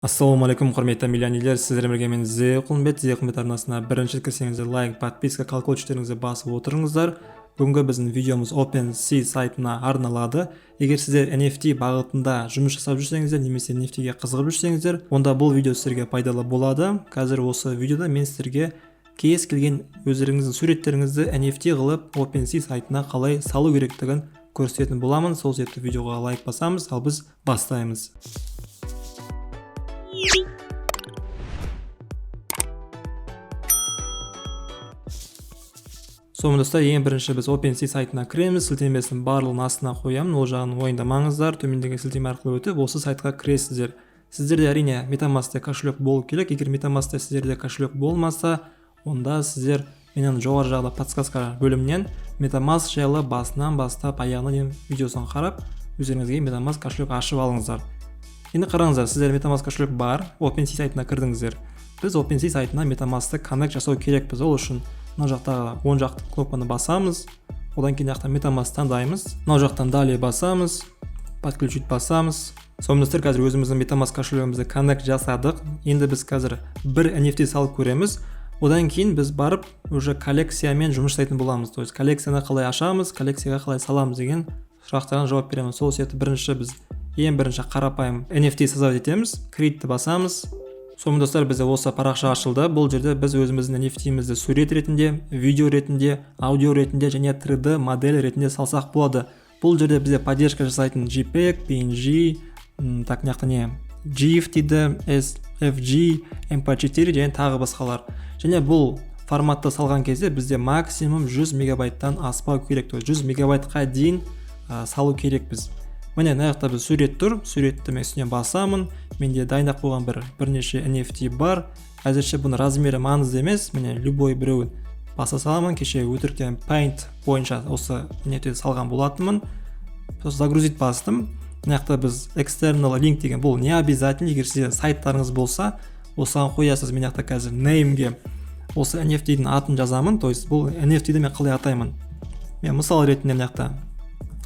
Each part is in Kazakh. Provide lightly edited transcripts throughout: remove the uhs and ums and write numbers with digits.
Ассалаумағалейкум, құрметті миллионерлер! Сіздермен бірге мен, Зе Құлымбет. Зе Құлымбет арнасына бірінші рет кірсеңіздер, лайк, подписка, колокольчиктеріңізді басып отырыңыздар. Бүгінгі біздің видеомыз OpenSea сайтына арналады. Егер сіздер NFT бағытында жұмыс жасап жүрсеңіздер немесе NFT-ге қызығып жүрсеңіздер, онда бұл видео сіздерге пайдалы болады. Қазір осы видеода мен сіздерге кез келген өздеріңіздің суреттеріңізді NFT қылып OpenSea сайтына қалай салу керектігін көрсететін боламын. Сол себепті видеоға лайк басамыз, ал біз бастаймыз. Сонымен, достар, ең бірінші біз OpenSea сайтына кіреміз. Сілтемесін барлығын астына қоямын, ол жағын уайымдамаңыздар. Төмендегі сілтеме арқылы өтіп, осы сайтқа кіресіздер. Сіздерде, әрине, MetaMask кошелек болу керек. Егер MetaMask сіздерде кошелек болмаса, онда сіздер менің жоғары жағда подсказка бөлімінен MetaMask жайлы басынан бастап аяғына дейін видеосын қарап, өздеріңізге MetaMask кошелек ашып алыңыздар. Енді қараңыздар, сіздер MetaMask кошелек бар, OpenSea сайтына кірдіңіздер. Біз OpenSea сайтына MetaMask'ты connect жасау керекпіз. Ол үшін мына жақтағы оң жақты кнопканы басамыз, одан кейін мына жақта MetaMask таңдаймыз, мынау жақтан «Далее» басамыз, «Подключить» басамыз. Сонымен, достар, қазір өзіміздің MetaMask кошелегімізді connect жасадық. Енді біз қазір бір NFT салып көреміз. Одан кейін біз барып уже коллекциямен жұмыс жасайтын боламыз, то есть коллекцияны қалай ашамыз, коллекцияға қалай саламыз деген сұрақтарға жауап береміз. Сол себепті бірінші біз ең бірінші қарапайым NFT создавать етеміз. «Create» басамыз. Сонымен, достар, бізде осы парақша ашылды. Бұл жерде біз өзіміздің NFT-мізді сурет ретінде, видео ретінде, аудио ретінде және 3D модель ретінде салсақ болады. Бұл жерде бізде поддержка жасайтын JPEG, PNG, так, мына жақта не, GIF дейді, SVG, MP4 және тағы басқалар. Және бұл форматта салған кезде бізде максимум 100 мегабайттан аспау керек, то есть 100 мегабайтқа дейін салу керекпіз. Міне, мына жақта біз сурет тұр. Суретті мен үстіне басамын. Менде дайындап қойған бірнеше NFT бар. Әзірше бұның размері маңызды емес. Міне, любой біреуін баса саламын. Кеше өтіріктен Paint бойынша осы NFT салған болатынмын. Сосын «Загрузить» бастым. Мына жақта біз external link деген, бұл не обязательно. Егер сізде сайттарыңыз болса, осыған қоясыз. Мен жақта қазір name-ге осы NFT-дің атын жазамын, то есть бұл NFT-ді мен қалай атаймын. Мен мысал ретінде мына жақта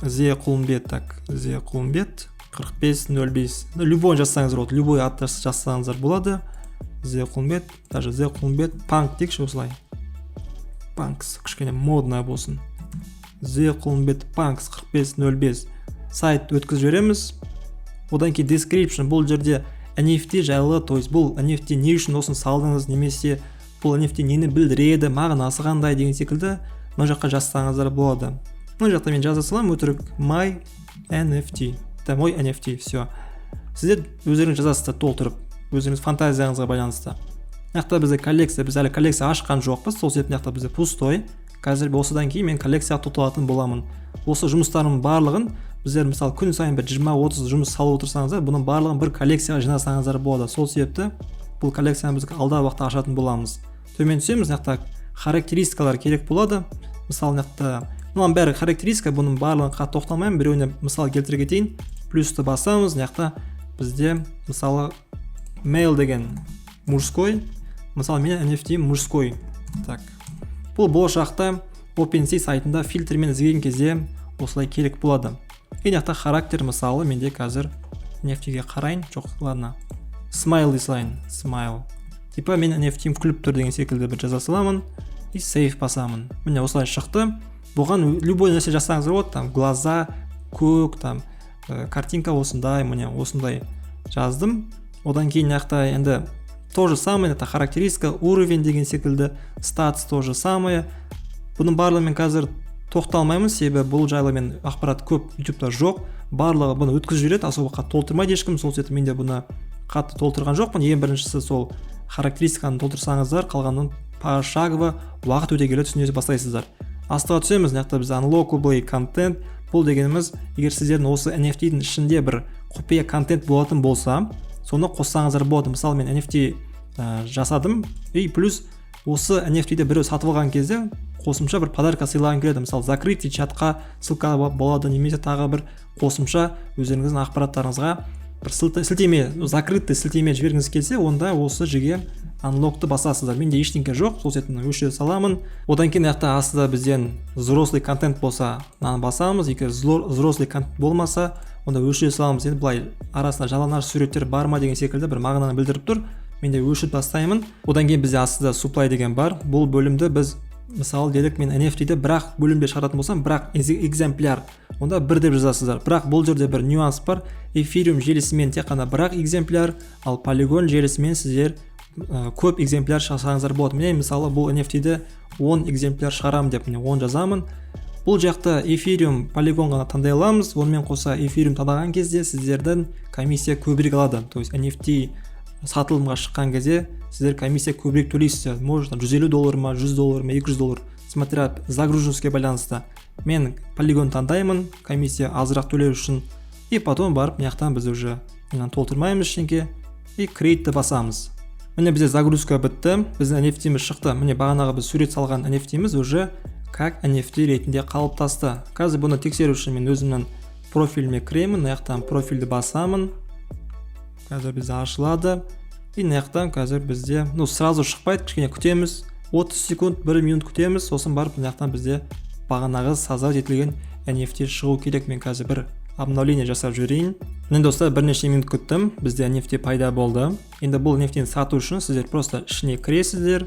Зе Құлымбет, так, Зе Құлымбет 4505, ну, любой жазсаңыздар болады, любой ат жазсаңыздар болады. Зе Құлымбет, даже Зе Құлымбет панк дейікші, осылай, панкс, кішкене модный болсын. Зе Құлымбет панкс 4505, сайт өткізіп жібереміз. Одан кейін description, бұл жерде NFT жайлы, то есть бұл NFT не үшін осыны салдыңыз немесе бұл NFT нені білдіреді, мағынасы қандай деген секілді мына жаққа жазсаңыздар болады. Мына жақта мен жаза саламын өтірік my NFT, это мой NFT, все. Сіздер өздеріңіз жазасыздар толтырып, өздеріңіз фантазияңызға байланысты. Мына жақта бізде коллекция, біз әлі коллекция ашқан жоқпыз, сол себепті мына жақта бізде пустой. Қазір осыдан кейін мен коллекцияға тоқталатын боламын. Осы жұмыстарымның барлығын біздер, мысалы, күн сайын бір 20-30 жұмыс салып отырсаңыздар, бұның барлығын бір коллекцияға жинасаңыздар болады. Сол себепті бұл коллекцияны біз алдағы уақытта ашатын боламыз. Төмен түсеміз. Мына жақта характеристикалар керек болады. Мысалы, мына жақта мынаның бәрі характеристика, бұның барлығын қатты тоқталмаймын, біреуіне мысал келтіре кетейін. Плюсті басамыз. Мына жақта бізде, мысалы, male деген мужской, мысалы, менің NFT мужской. Так, бұл болашақта OpenSea сайтында фильтрмен іздеген кезде осылай керек болады. И мына жақта характер, мысалы, менде қазір NFT-ге қарайын, жоқ, ладно, смайл дей салайын, смайл, типа менің NFT-м күліп тұр деген секілді бір жаза саламын и save басамын. Міне, осылай шықты. Бұған любой нәрсе жазсаңыздар болады, там глаза көк, там картинка осындай, міне, осындай жаздым. Одан кейін мына жақта енді то же самое, это характеристика, уровень деген секілді, stats то же самое. Бұның барлығын мен қазір тоқталмаймын, себебі бұл жайлы мен ақпарат көп ютубта жоқ. Барлығы бұны өткізіп жібереді, особо қатты толтырмайды ешкім. Сол себепті мен де бұны қатты толтырған жоқпын. Ең біріншісі сол характеристиканы толтырсаңыздар, қалғанын пошагово уақыт өте келе түсіне бастайсыздар. Астыға түсеміз. Мына жақта біз unlockable контент. Бұл дегеніміз, егер сіздердің осы NFT-дің ішінде бір құпия контент болатын болса, соны қоссаңыздар болады. Мысалы, мен NFT жасадым и плюс осы NFT-ді біреу сатып алған кезде қосымша бір подарка сыйлағым келеді. Мысалы, закрытый чатқа ссылка болады немесе тағы бір қосымша өздеріңіздің ақпараттарыңызға Бір сілтеме, закрытый сілтеме жібергіңіз келсе, онда осы жерге unlock ты басасыздар. Менде ештеңке жоқ, сол себептен өшіре саламын. Одан кейін мына жақта астында бізден взрослый контент болса, мынаны басамыз. Егер взрослый контент болмаса, онда өшіре саламыз. Енді былай арасында жалаңаш суреттер бар ма деген секілді бір мағынаны білдіріп тұр. Мен де өшіріп тастаймын. Одан кейін бізде астында supply деген бар. Бұл бөлімді біз, мысалы, делік, мен NFT-ді бір-ақ бөлімде шығаратын болсам, бір-ақ экземпляр, онда бір деп жазасыздар. Бірақ бұл жерде бір нюанс бар: эфириум желісімен тек қана бір-ақ экземпляр, ал полигон желісімен сіздер көп экземпляр шығарсаңыздар болады. Міне, мысалы, бұл NFT-ді 10 экземпляр шығарамын деп, міне, 10 жазамын. Бұл жақта эфириум, полигон ғана таңдай аламыз. Онымен қоса эфириум таңдаған кезде сіздердің комиссия көбірек алады, то есть NFT сатылымға шыққан кезде сіздер комиссия көбірек төлейсіздер. Может, 150 доллар ма, 100 доллар ма, 200 доллар, смотря загруженность ке байланысты. Мен полигон таңдаймын комиссия азырақ төлеу үшін. И потом барып мына жақтан біз уже мынаны толтырмаймыз ештеңке и create ті басамыз. Міне, бізде загрузка бітті, біздің NFT-міз шықты. Міне, бағанағы біз сурет салған NFT-міз уже как NFT ретінде қалыптасты. Қазір бұны тексеру үшін мен өзімнің профиліме кіремін. Мына жақтан профильді басамын, қазір бізде ашылады. И мына жақтан қазір бізде, ну, сразу шықпайды, кішкене күтеміз, 30 секунд, 1 минут күтеміз. Сосын барып мына жақтан бізде бағанағы создать етілген NFT шығу керек. Мен қазір бір обновление жасап жіберейін. Міне, достар, бірнеше минут күттім, бізде NFT пайда болды. Енді бұл NFT-ні сату үшін сіздер просто ішіне кіресіздер.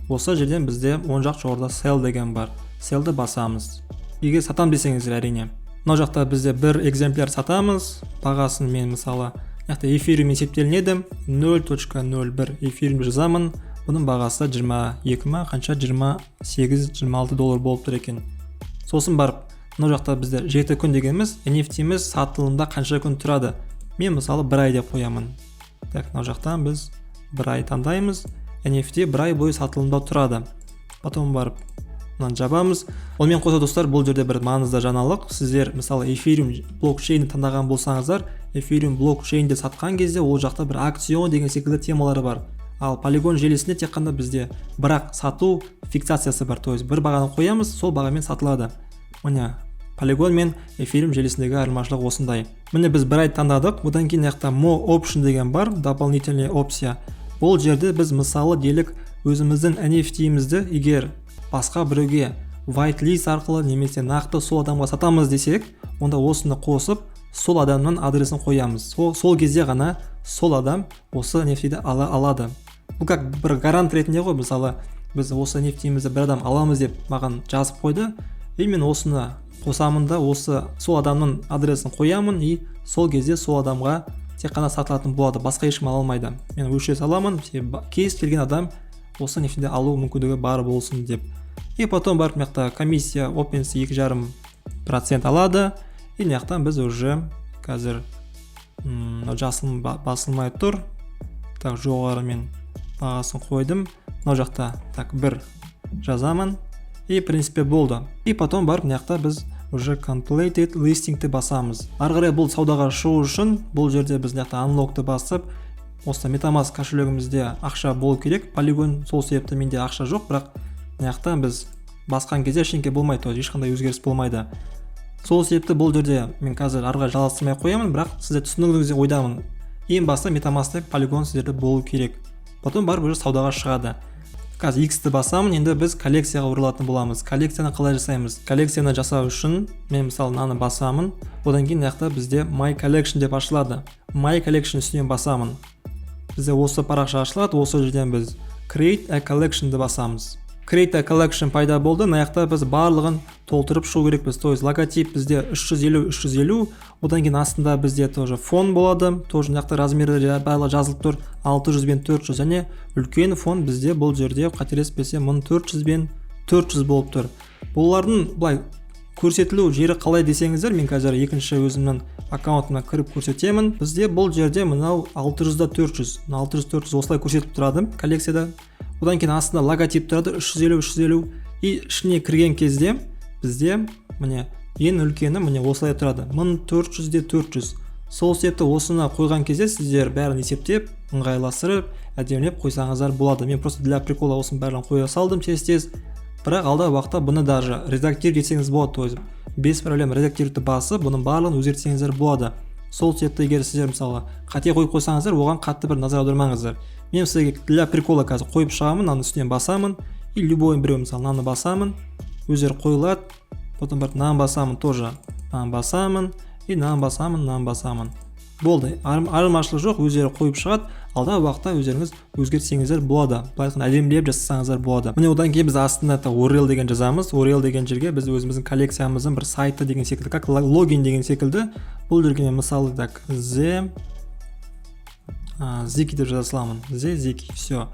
Осы жерден бізде оң жақ жоғарыда sell деген бар, sell ді басамыз, егер сатам десеңіздер, әрине. Мына жақта бізде бір экземпляр сатамыз. Бағасын мен, мысалы, мына жақта эфириум есептелінеді, 0.01 эфириум жазамын. Бұның бағасы 22 ма, қанша, 28-26 доллар болып тұр екен. Сосын барып мына жақта бізде 7 күн дегеніміз NFT-міз сатылымда қанша күн тұрады. Мен, мысалы, бір ай деп қоямын. Так, мына жақтан біз бір ай таңдаймыз, NFT бір ай бойы сатылымда тұрады. Потом барып мынаны жабамыз. Онымен қоса, достар, бұл жерде бір маңызды жаңалық: сіздер, мысалы, эфириум блокчейнді таңдаған болсаңыздар, эфириум блокчейнде сатқан кезде ол жақта бір аукцион деген секілді темалары бар. Ал полигон желісінде тек қана бізде бірақ сату фиксациясы бар, то есть бір бағаны қоямыз, сол бағамен сатылады. Міне, полигон мен эфириум желісіндегі айырмашылық осындай. Міне, біз бір ай таңдадық. Одан кейін мына жақта more option деген бар, дополнительная опция. Бұл жерде біз, мысалы, делік, өзіміздің NFT-мізді егер басқа біреуге whitelist арқылы немесе нақты сол адамға сатамыз десек, онда осыны қосып, сол адамның адресін қоямыз. Сол кезде ғана сол адам осы NFT-ді ала алады. Бұл как бір гарант ретінде ғой. Мысалы, біз осы NFT-мізді бір адам аламыз деп маған жазып қойды, и мен осыны қосамын да, осы сол адамның адресін қоямын, и сол кезде сол адамға тек қана сатылатын болады, басқа ешкім ала алмайды. Мен өшіре саламын, себебі кез келген адам осы NFT-ді алу мүмкіндігі бар болсын деп. И потом барып мына жақта комиссия OpenSea 2,5% алады. И мына жақтан біз уже қазір, мынау жасыл басылмай тұр. Так, жоғары мен бағасын қойдым мынау жақта. Так, бір жазамын, и в принципе болды. И потом барып мына жақта біз уже completed listing ті басамыз. Ары қарай бұл саудаға шығу үшін бұл жерде біз мына жақта unlock ты басып, осы MetaMask кошелегімізде ақша болу керек полигон. Сол себепті менде ақша жоқ, бірақ мына жақтан біз басқан кезде ештеңке болмайды, то есть ешқандай өзгеріс болмайды. Сол себепті бұл жерде мен қазір ары қарай жалғастырмай ақ қоямын, бірақ сіздер түсіндіңіз деп ойдамын. Ең басты MetaMask полигон сіздерде болу керек, потом барып уже саудаға шығады. Қазір X-ті басамын. Енді біз коллекцияға оралатын боламыз. Коллекцияны қалай жасаймыз? Коллекцияны жасау үшін мен, мысалы, мынаны басамын. Одан кейін мына жақта бізде My Collection деп ашылады. My Collection үстінен басамын, бізде осы парақша ашылады. Осы жерден біз Create a Collection-ді басамыз. Create a Collection пайда болды. Мына жақта біз барлығын толтырып шығу керекпіз, то есть логотип бізде 350 350. Одан кейін астында бізде тоже фон болады, тоже мына жақта размерлері барлығы жазылып тұр, 600 бен 400. Және үлкен фон бізде бұл жерде, қателеспесем, 1400 бен 400 болып тұр. Бұлардың былай көрсетілу жері қалай десеңіздер, мен қазір екінші өзімнің аккаунтыма кіріп көрсетемін. Бізде бұл жерде мынау 600 да 400, 600 400 осылай көрсетіліп тұрады коллекцияда. Одан кейін астында логотип тұрады, 350 350. И ішіне кірген кезде бізде, міне, ең үлкені, міне, осылай тұрады, 1400 де 400. Сол себепті осыны қойған кезде сіздер бәрін есептеп, ыңғайластырып, әдемілеп қойсаңыздар болады. Мен просто для прикола осының бәрін қоя салдым тез тез, бірақ алдағы уақытта бұны даже редактировать етсеңіз болады, то есть без проблем редактировать басып, бұның барлығын өзгертсеңіздер болады. Сол себепті егер сіздер, мысалы, қате қойып қойсаңыздар, оған қатты бір назар аудармаңыздар. Мен сіздерге для прикола қазір қойып шығамын. Мынаның үстінен басамын и любой біреу, мысалы, мынаны басамын, өздері қойылады. Потом барып мынаны басамын, тоже мынаны басамын и мынаны басамын, мынаны басамын, болды. Айырмашылық жоқ, өздері қойып шығады. Алдағы уақытта өздеріңіз өзгертсеңіздер болады, былай айтқанда, әдемілеп жасасаңыздар болады. Міне, одан кейін біз астына URL деген жазамыз. URL деген жерге біз өзіміздің коллекциямыздың бір сайты деген секілді, как логин деген секілді. Бұл жерге мен, мысалы, так, the зики деп жаза саламын, the зики, все.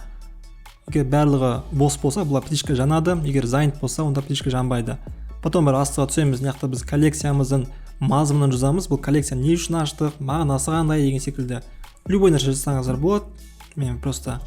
Егер барлығы бос болса, бұлар птичка жанады, егер занят болса, онда птичка жанбайды. Потом бір астыға түсеміз. Мына жақта біз коллекциямыздың мазмұнын жазамыз. Бұл коллекцияны не үшін аштық, мағынасы қандай деген секілді, любой нәрсе жазсаңыздар болады. Мен просто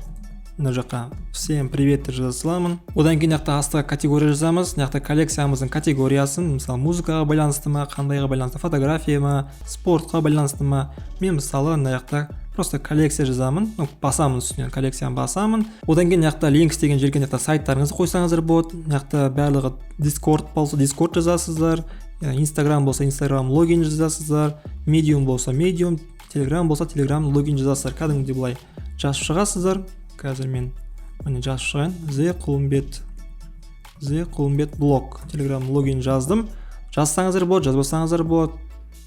мына жаққа «Всем привет» деп жаза саламын. Одан кейін мына жақта астыға категория жазамыз. Мына жақта коллекциямыздың категориясын, мысалы, музыкаға байланысты ма, қандайға байланысты, фотография ма, спортқа байланысты ма. Мен, мысалы, мына жақта просто коллекция жазамын, ну, басамын үстінен, коллекцияны басамын. Одан кейін мына жақта links деген жерге мына жақта сайттарыңызды қойсаңыздар болады. Мына жақта барлығы, Дискорд болса, Дискорд жазасыздар, Инстаграм болса, Инстаграм логин жазасыздар, Медиум болса, Медиум, Телеграм болса, Телеграм логин жазасыздар. Кәдімгідей былай жазып шығасыздар. Қазір мен, міне, жазып шығайын: the Құлымбет, the Құлымбет блог, Телеграм логин жаздым. Жазсаңыздар болады, жазбасаңыздар болады.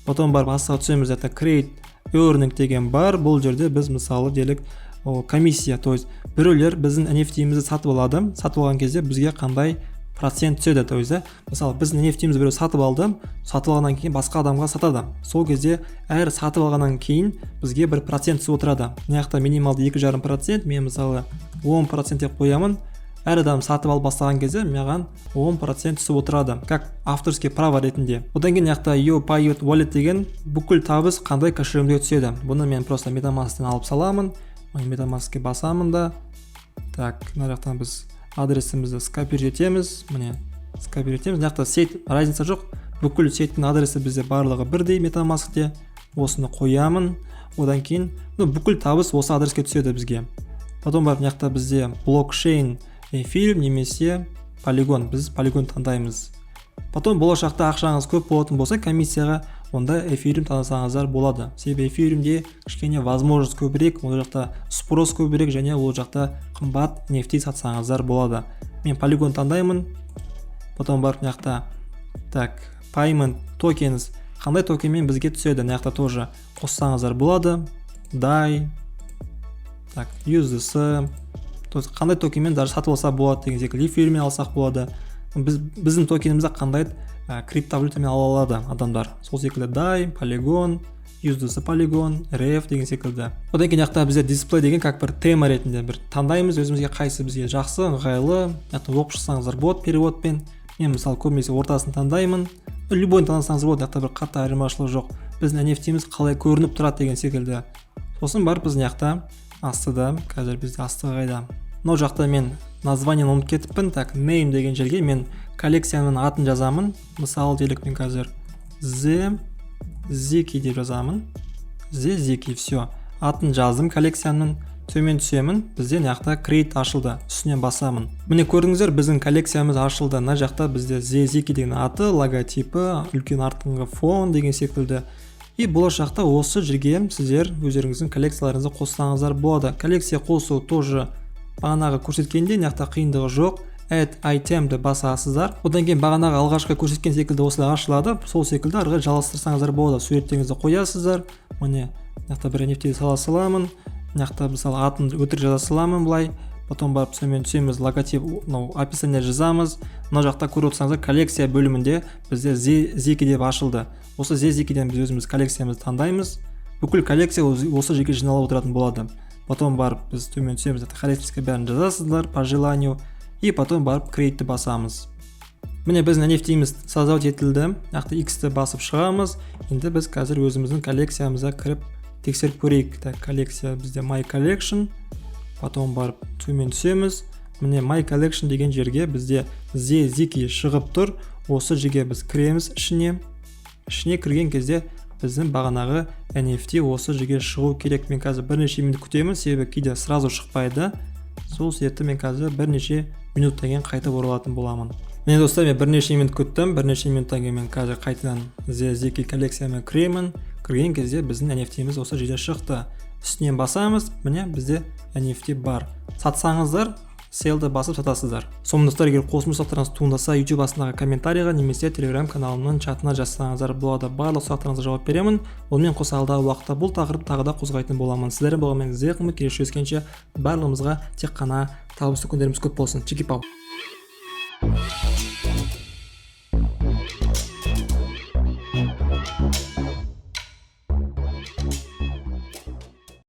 Потом барып астыға түсеміз. Это create earning деген бар. Бұл жерде біз, мысалы, делік, ол комиссия, то есть біреулер біздің NFT-мізді сатып алады. Сатып алған кезде бізге қандай процент түседі? То есть, да, мысалы, біздің NFT-мізді біреу сатып алды, сатып алғаннан кейін басқа адамға сатады. Сол кезде әр сатып алғаннан кейін бізге бір процент түсіп отырады. Мына жақта минималды 2,5%. Мен, мысалы, 10% деп қоямын. Әр адам сатып алып бастаған кезде маған 10% түсіп отырады, как авторский право ретінде. Одан кейін мына жақта your payout wallet деген, бүкіл табыс қандай кошелегімге түседі. Бұны мен просто MetaMask-тан алып саламын. MetaMask-ке басамын да, так, мына жақтан біз адресімізді скопировать етеміз. Міне, скопировать етеміз. Мына жақта сеть разница жоқ, бүкіл сетьтің адресі бізде барлығы бірдей MetaMask-те. Осыны қоямын. Одан кейін, ну, бүкіл табыс осы адреске түседі бізге. Потом барып мына жақта бізде блокчейн Эфириум немесе Полигон, біз Полигон таңдаймыз. Потом болашақта ақшаңыз көп болатын болса комиссияға, онда Эфириум таңдасаңыздар болады, себебі Эфириумде кішкене возможность көбірек, ол жақта спрос көбірек және ол жақта қымбат NFT сатсаңыздар болады. Мен Полигон таңдаймын. Потом барып мына жақта, так, payment tokens, қандай токенмен бізге түседі, мына жақта тоже қоссаңыздар болады: DAI, так, USDC, то есть қандай токенмен даже сатып алса болады деген секілді. Эфирмен алсақ болады. Біз біздің токенімізді қандай криптовалютамен ала алады адамдар, сол секілді DAI, Polygon, USDC Polygon, RF деген секілді. Одан кейін жақта бізде дисплей деген, как бір тема ретінде бір таңдаймыз өзімізге, қайсы бізге жақсы, ыңғайлы. Мына жақта оқып шықсаңыздар болады переводпен. Мен, мысалы, көбінесе ортасын таңдаймын. Любойын таңдасаңыз болады, мына жақта бір қатты айырмашылық жоқ. Біздің NFT-міз қалай көрініп тұрады деген секілді. Сосын барып біз мына жақта астыда, қазір бізде асты қайда? Мынау жақта мен названиені ұмытып кетіппін. Так, name деген жерге мен коллекцияның атын жазамын. Мысалы, делік, мен қазір the зики деп жазамын, the зики, все, атын жаздым коллекцияның. Төмен түсемін, бізде мына жақта create ашылды, үстінен басамын. Міне, көрдіңіздер, біздің коллекциямыз ашылды. Мына жақта бізде the зики деген аты, логотипі, үлкен артыңғы фон деген секілді. И болашақта осы жерге сіздер өздеріңіздің коллекцияларыңызды қоссаңыздар болады. Коллекция қосу тоже бағанағы көрсеткендей, мына жақта қиындығы жоқ. Add item-ді басасыздар. Одан кейін бағанағы алғашқы көрсеткен секілді осылай ашылады. Сол секілді ары қарай жалғастырсаңыздар болады. Суреттеріңізді қоясыздар. Міне, мына жақта бір NFT сала саламын. Мына жақта, мысалы, атын өтірік жаза саламын былай. Потом барып төмен түсеміз, логотип, мынау описание жазамыз. Мына жақта көріп отырсаңыздар, коллекция бөлімінде бізде зеки деп ашылды. Осы зекиден біз өзіміз коллекциямызды таңдаймыз. Бүкіл коллекция осы жерге жиналып отыратын болады. Потом барып біз төмен түсеміз, характеристика бәрін жазасыздар по желанию, и потом барып create басамыз. Міне, біздің NFT-міз создавать етілді. Мына жақта x-ті басып шығамыз. Енді біз қазір өзіміздің коллекциямызға кіріп тексеріп көрейік. Так, коллекция бізде my collection. Потом барып төмен түсеміз. Міне, my collection деген жерге бізде the зики шығып тұр. Осы жерге біз кіреміз ішіне. Ішіне кірген кезде біздің бағанағы NFT осы жерге шығу керек. Мен қазір бірнеше минут күтемін, себебі кейде сразу шықпайды. Сол себепті мен қазір бірнеше минуттан кейін қайтып оралатын боламын. Міне, достар, мен бірнеше минут күттім. Бірнеше минуттан кейін мен қазір қайтадан the зики коллекцияма кіремін. Кірген кезде біздің NFT-міз осы жерде шықты. Үстінен басамыз, міне, бізде NFT бар. Сатсаңыздар, sell ді басып сатасыздар. Сонымен, достар, егер қосымша сұрақтарыңыз туындаса, YouTube астындағы комментарийға немесе Telegram каналымның чатына жазсаңыздар болады. Барлық сұрақтарыңызға жауап беремін. Онымен қоса, алдағы уақытта бұл тақырыпты тағы да қозғайтын боламын. Сіздермен болған мен, Зеқымы. Келесі кездескенше, барлығымызға тек қана табысты күндеріміз көп болсын. Чики пау.